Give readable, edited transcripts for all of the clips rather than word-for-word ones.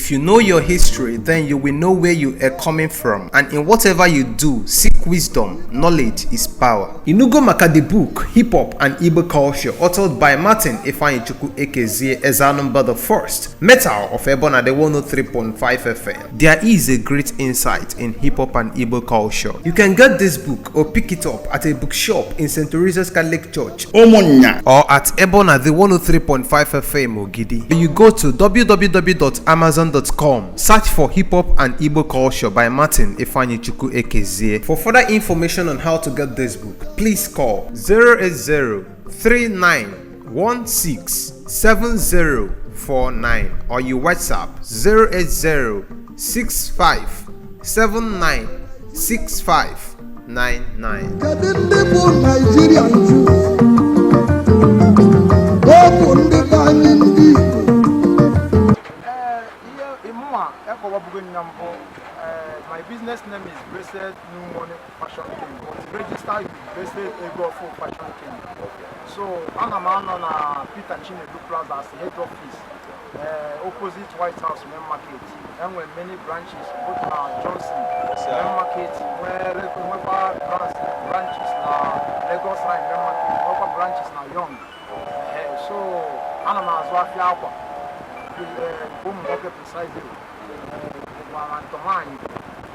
If you know your history, then you will know where you are coming from, and in whatever you do, seek wisdom. Knowledge is power. Inugo maka the book Hip Hop and Igbo Culture, authored by Martin Ifeanyichukwu Ekezie Ezanumba the First, Metal of Ebona the 103.5 FM. There is a great insight in hip hop and Igbo culture. You can get this book or pick it up at a bookshop in St. Teresa's Catholic Church, Omonya, or at Ebona the 103.5 FM Ogidi. You go to www.amazon.com, search for Hip Hop and Igbo Culture by Martin Ifeanyichukwu Ekezie. For further information on how to get this book, please call 080-3916-7049 or you WhatsApp 080-6579-6599. My business name is Blessed New Money Fashion King, but registered with Blessed Ego for Fashion King. So I'm a man on Peter Chinedu Plaza as head office, opposite White House Main Market, and with many branches, both Johnson Main Market, where branches now Lagos Line Main Market, other branches now Young. So I'm a man as well Fiaba, boom market precisely.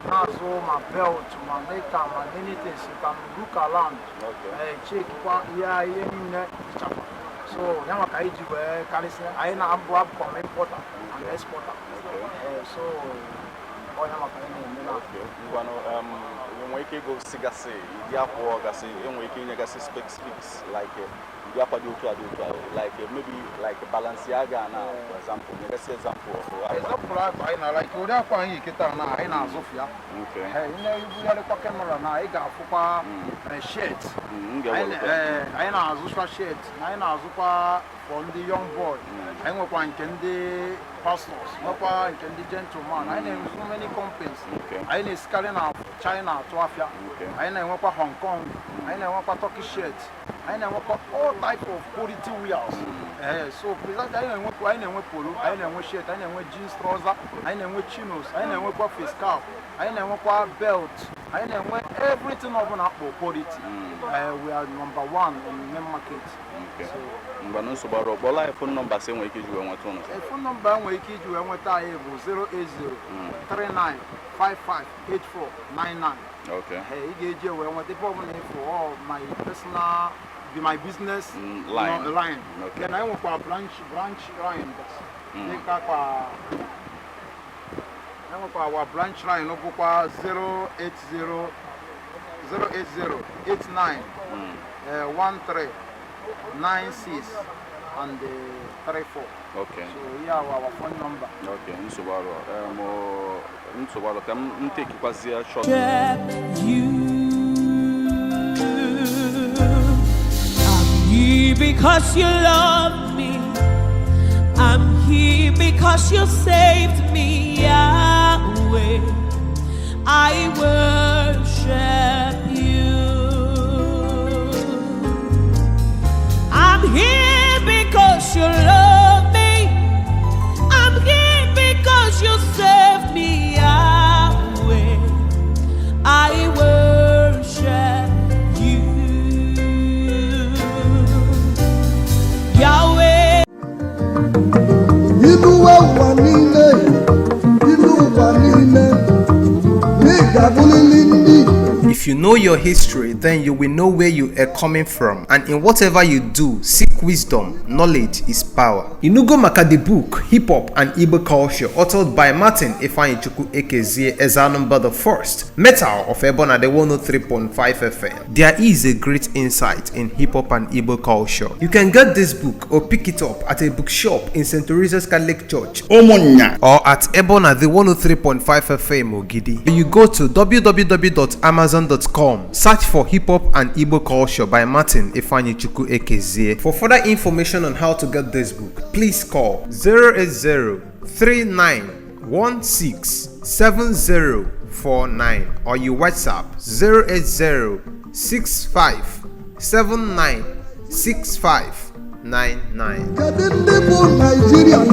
My belt, my makeup, my many things. You can look around, check so now I do I am from importer and exporter. So when we go Sigase, speaks like maybe like Balenciaga now, for example. Let's say example. I like Zofia. Okay. You have a camera now. I got shirt. I know Zofia shirt. I know Zofia from the young boy. I know one can the pastors. No one can the gentleman. I know so many companies. I know scaling out China to Africa. I know Hong Kong. I know Turkish shirt. I know all type of quality wears. So present I know polo, I know shirt, I know jeans trouser, I know chinos, I know face cap, I know belt, I know everything of an apple quality. We are number one in the market. So phone number same way you want to know. Phone number we keep you 080-3955-8499. Okay. Hey, you want the problem for all my personal, my business line. Okay. Then I want a branch line. I want our branch line. No, 080-89-13-96 and 34. Okay. So here our phone number. Okay. Come take you short. I'm here because you love me. I'm here because you saved me, Yahweh. I worship you. I'm here because you love me. I'm here because you saved me, Yahweh. I worship you, Yahweh. If you know your history, then you will know where you are coming from, and in whatever you do, seek wisdom. Knowledge is power. Inugo maka the book Hip Hop and Igbo Culture, authored by Martin Ifeanyichukwu Ekezie Ezanumba the First, Metal of Ebona the 103.5 FM. There is a great insight in hip hop and Igbo culture. You can get this book or pick it up at a bookshop in St. Teresa's Catholic Church, Omonya, or at Ebona the 103.5 FM Ogidi. You go to www.amazon.com, search for Hip Hop and Igbo Culture by Martin Ifeanyichukwu Ekezie. For further information on how to get this book, please call 080-3916-7049 or you WhatsApp 080-6579-6599.